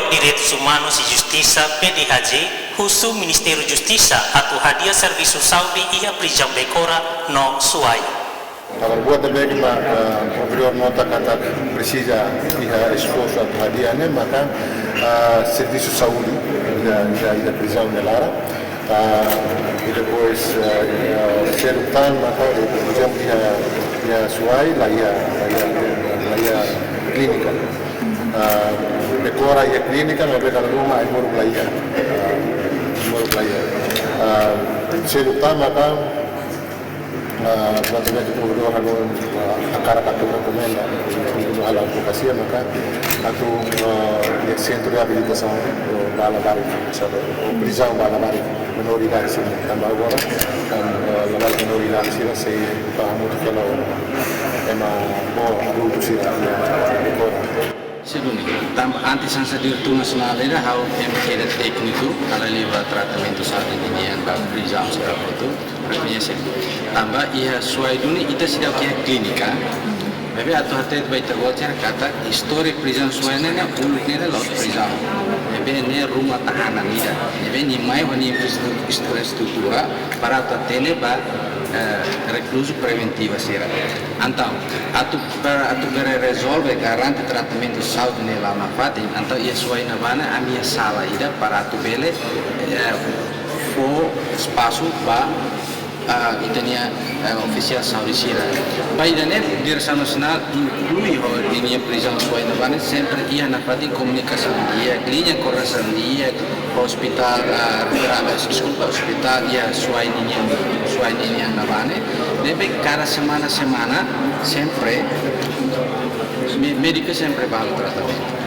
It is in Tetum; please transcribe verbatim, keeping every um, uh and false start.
Direitus Umanus i Justisa, P D H J, husu Ministériu Justisa atu hadi'a servisu saúde iha prizaun Becora no Suai. Agora, buat ne'ebé mak, ah, provedór nota katak presiza iha esforsu atu hadi'a ne'e maka, ah, servisu saúde iha, iha, iha prizaun nia laran. Ah, i depois, ah, ah, seluk tan maka, eh, por ezemplu, iha, iha Suai la iha, la iha, la iha klínika. Ah, Becora iha klínika, maibé dala ruma ai-moruk la iha. Ah, ai-moruk la iha. Ah, seluk tan maka, ah, buat ne'ebé provedór halo, ah, hakarak atu rekomenda, atu halo advokasia maka atu, ah, iha sentru de reabilitasaun, ou ba labarik, sabe, ou prizaun ba labarik menór idade sira. Tanba agora, ah, labarik menór idade sira sei ba hamutuk hela ho ema boot, adultu sira, iha Becora. Segundu, tanba antes hanesan diretór nasionál ida, ha'u ema ke tékniku, halo liu ba tratamentu saúde ninian ba prizaun sira hotu, rekoñese. Tanba iha Suai duni ita seidauk iha klínika. Maibé atu hatete ba ita-boot sira katak istória prizaun Suai ne'e, ne'e uluk ne'e, ne'e la'ós prizaun. Ne'ebé ne'e ruma tahanan ida. Ne'ebé nia mai ho nia infraestru-, infraestrutura para atu atende ba, eh, rekluzu preventiva sira. Entaun, atu, para atu bele rezolve, garante tratamentu saúde ne'e la nafatin, entaun iha Suai ne'ebá ne'e ami iha sala ida para atu bele, eh, fó espasu ba, ah, ita-nia, eh, ofisiál saúde sira. Ba ida-ne'e, diresaun nasionál inklui ho ninia prizaun Suai ne'ebá ne'e sempre iha nafatin komunikasaun di'ak, liña koordenasaun di'ak, ospitál, ah, referral, deskulpa, ospitál iha Suai ninian, Suai ninian ne'ebá ne'e, ne'ebé kada semana-semana sempre, mé-, médiku sempre ba halo tratamentu.